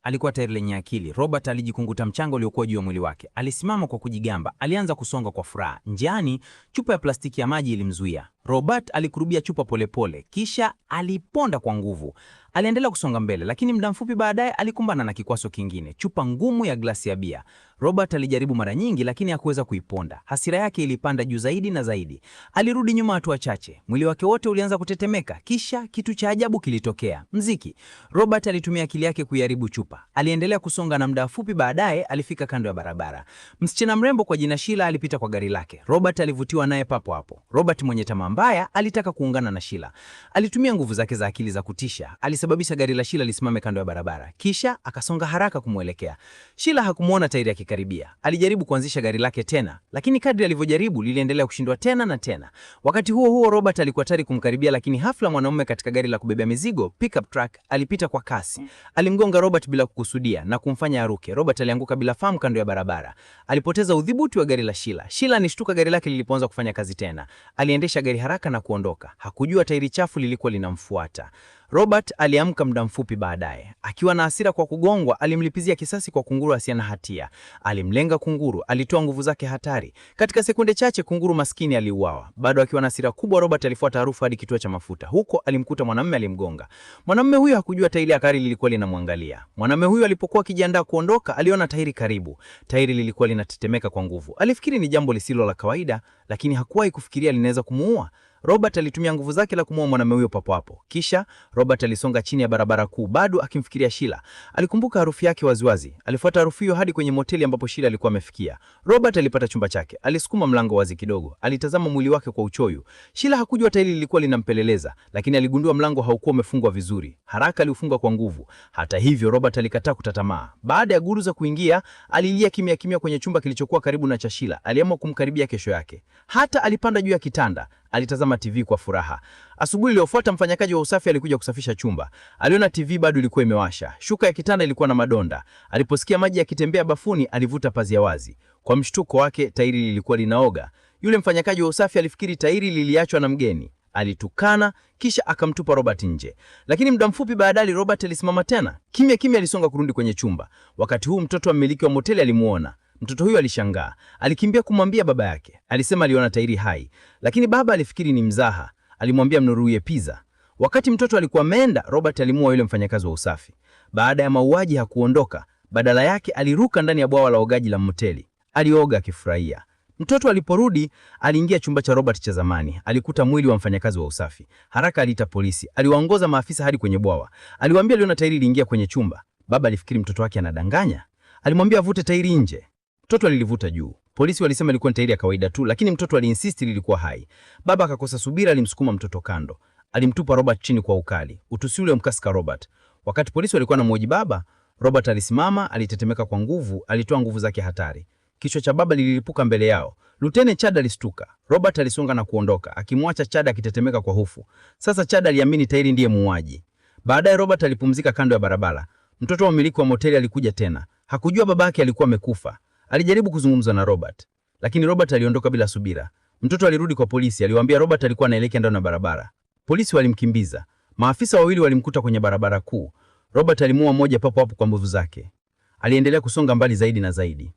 Alikuwa tairi lenye akili. Robert alijikunguta mchanga uliokuwa juu ya mwili wake. Alisimama kwa kujigamba, alianza kusonga kwa furaha. Njiani, chupa ya plastiki ya maji ilimzuia. Robert alikurubia chupa polepole, kisha aliponda kwa nguvu. Aliendelea kusonga mbele, lakini muda mfupi baadaye alikumbana na kikwazo kingine, chupa ngumu ya glasi ya bia. Robert alijaribu mara nyingi, lakini hakuweza kuiponda. Hasira yake ilipanda juu zaidi na zaidi. Alirudi nyuma hatua chache, mwili wake wote ulianza kutetemeka. Kisha kitu cha ajabu kilitokea: mziki. Robert alitumia akili yake kuiharibu chupa. Aliendelea kusonga na muda mfupi baadaye alifika kando ya barabara. Msichana mrembo kwa jina Sheila alipita kwa gari lake. Robert alivutiwa naye papo hapo. Robert mwenye tamaa mbaya alitaka kuungana na Sheila. Alitumia nguvu zake za akili za kutisha. Alisababisha gari la Sheila lisimame kando ya barabara, kisha akasonga haraka kumwelekea. Sheila hakumwona tairi akikaribia. Alijaribu kuanzisha gari lake tena, lakini kadri alivyojaribu liliendelea kushindwa tena na tena. Wakati huo huo, Robert alikuwa tayari kumkaribia, lakini hafla mwanaume katika gari la kubebea mizigo pickup truck alipita kwa kasi. Alimgonga Robert bila kukusudia na kumfanya aruke. Robert alianguka bila fahamu kando ya barabara. Alipoteza udhibiti wa gari la Sheila. Sheila alishtuka gari lake lilipoanza kufanya kazi tena. Aliendesha gari haraka na kuondoka. Hakujua tairi chafu lilikuwa linamfuata. Robert aliamka muda mfupi baadaye. Akiwa na hasira kwa kugongwa, alimlipizia kisasi kwa kunguru asiye na hatia. Alimlenga kunguru, alitoa nguvu zake hatari. Katika sekunde chache kunguru maskini aliuawa. Bado akiwa na hasira kubwa, Robert alifuata harufu hadi kituo cha mafuta. Huko alimkuta mwanamume alimgonga. Mwanamume huyo hakujua tairi ya gari lilikuwa linamwangalia. Mwanamume huyo alipokuwa akijiandaa kuondoka, aliona tairi karibu. Tairi lilikuwa linatetemeka kwa nguvu. Alifikiri ni jambo lisilo la kawaida, lakini hakuwahi kufikiria linaweza kumuua. Robert alitumia nguvu zake la kumuua mwanamume huyo papo hapo. Kisha Robert alisonga chini ya barabara kuu, bado akimfikiria Sheila. Alikumbuka harufu yake waziwazi. Alifuata harufu hiyo hadi kwenye moteli ambapo Sheila alikuwa amefikia. Robert alipata chumba chake. Alisukuma mlango wazi kidogo. Alitazama mwili wake kwa uchoyo. Sheila hakujua tairi lilikuwa linampeleleza, lakini aligundua mlango haukuwa umefungwa vizuri. Haraka aliufunga kwa nguvu. Hata hivyo, Robert alikataa kutatamaa. Baada ya guruza kuingia, alilia kimya kimya kwenye chumba kilichokuwa karibu na cha Sheila. Aliamua kumkaribia kesho yake. Hata alipanda juu ya kitanda. Alitazama TV kwa furaha. Asubuhi iliyofuata mfanyakazi wa usafi alikuja kusafisha chumba. Aliona TV bado ilikuwa imewasha. Shuka ya kitanda ilikuwa na madonda. Aliposikia maji yakitembea bafuni, alivuta pazia wazi. Kwa mshtuko wake, tairi lilikuwa linaoga. Yule mfanyakazi wa usafi alifikiri tairi liliachwa na mgeni. Alitukana kisha akamtupa Robert nje. Lakini muda mfupi baadaye Robert alisimama tena. Kimya kimya alisonga kurudi kwenye chumba. Wakati huu mtoto wa mmiliki wa moteli alimuona. Mtoto huyo alishangaa. Alikimbia kumwambia baba yake. Alisema aliona tairi hai, lakini baba alifikiri ni mzaha. Alimwambia mnunulie pizza. Wakati mtoto alikuwa ameenda, Robert alimuua yule mfanyakazi wa usafi. Baada ya mauaji hakuondoka, badala yake aliruka ndani ya bwawa la ogaji la moteli. Alioga akifurahia. Mtoto aliporudi, aliingia chumba cha Robert cha zamani. Alikuta mwili wa mfanyakazi wa usafi. Haraka aliita polisi. Aliwaongoza maafisa hadi kwenye bwawa. Aliwaambia aliona tairi iliingia kwenye chumba. Baba alifikiri mtoto wake anadanganya. Alimwambia avute tairi nje. Mtoto alilivuta juu. Polisi walisema ilikuwa ni tairi ya kawaida tu, lakini mtoto aliinsist lilikuwa hai. Baba akakosa subira, alimsukuma mtoto kando. Alimtupa Robert chini kwa ukali. Utusi ule umkasika Robert. Wakati polisi walikuwa wanamhoji baba, Robert alisimama, alitetemeka kwa nguvu, alitoa nguvu zake hatari. Kichwa cha baba lililipuka mbele yao. Luteni Chad alistuka. Robert alisonga na kuondoka, akimwacha Chad akitetemeka kwa hofu. Sasa Chad aliamini tairi ndiye muuaji. Baadaye Robert alipumzika kando ya barabara. Mtoto wa mmiliki wa moteli alikuja tena. Hakujua babake alikuwa amekufa. Alijaribu kuzungumza na Robert, lakini Robert aliondoka bila subira. Mtoto alirudi kwa polisi, aliwaambia Robert alikuwa anaelekea ndani ya barabara. Polisi walimkimbiza. Maafisa wawili walimkuta kwenye barabara kuu. Robert alimuua mmoja papo hapo kwa nguvu zake. Aliendelea kusonga mbali zaidi na zaidi.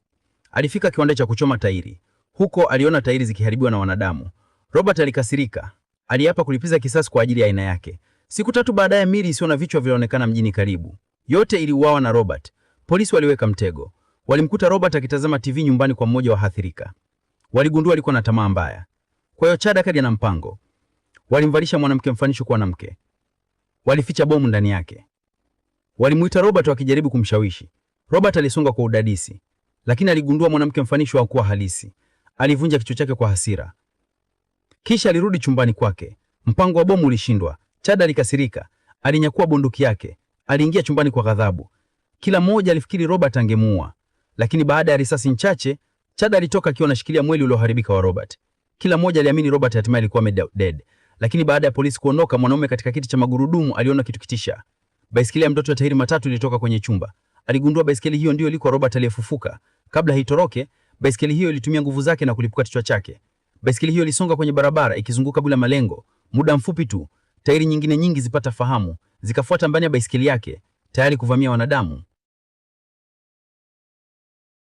Alifika kiwanda cha kuchoma tairi. Huko aliona tairi zikiharibiwa na wanadamu. Robert alikasirika. Aliapa kulipiza kisasi kwa ajili ya aina yake. Siku 3 baadaye, miili isiyo na vichwa vilionekana mjini karibu. Yote iliuawa na Robert. Polisi waliweka mtego. Walimkuta Robert akitazama TV nyumbani kwa mmoja wa waathirika. Waligundua alikuwa na tamaa mbaya. Kwa hiyo Chad akaja na mpango. Walimvalisha mwanamke mfanisho kuwa na mke. Walificha bomu ndani yake. Walimuita Robert wakijaribu kumshawishi. Robert alisonga kwa udadisi, lakini aligundua mwanamke mfanisho hakuwa halisi. Alivunja kichwa chake kwa hasira. Kisha alirudi chumbani kwake. Mpango wa bomu ulishindwa. Chad alikasirika. Alinyakua bunduki yake. Aliingia chumbani kwa ghadhabu. Kila mmoja alifikiri Robert angemuua. Lakini baada ya risasi chache, Chad alitoka akiwa anashikilia mwili ulioharibika wa Robert. Kila mmoja aliamini Robert hatimaye alikuwa dead. Lakini baada ya polisi kuondoka, mwanaume katika kiti cha magurudumu aliona kitu kitisha. Baiskeli ya mtoto ya tairi matatu ilitoka kwenye chumba. Aligundua baiskeli hiyo ndiyo ilikuwa Robert aliyefufuka. Kabla haitoroke, baiskeli hiyo ilitumia nguvu zake na kulipuka kichwa chake. Baiskeli hiyo ilisonga kwenye barabara ikizunguka bila malengo. Muda mfupi tu, tairi nyingine nyingi zipata fahamu, zikafuata ndani ya baiskeli yake, tayari kuvamia wanadamu.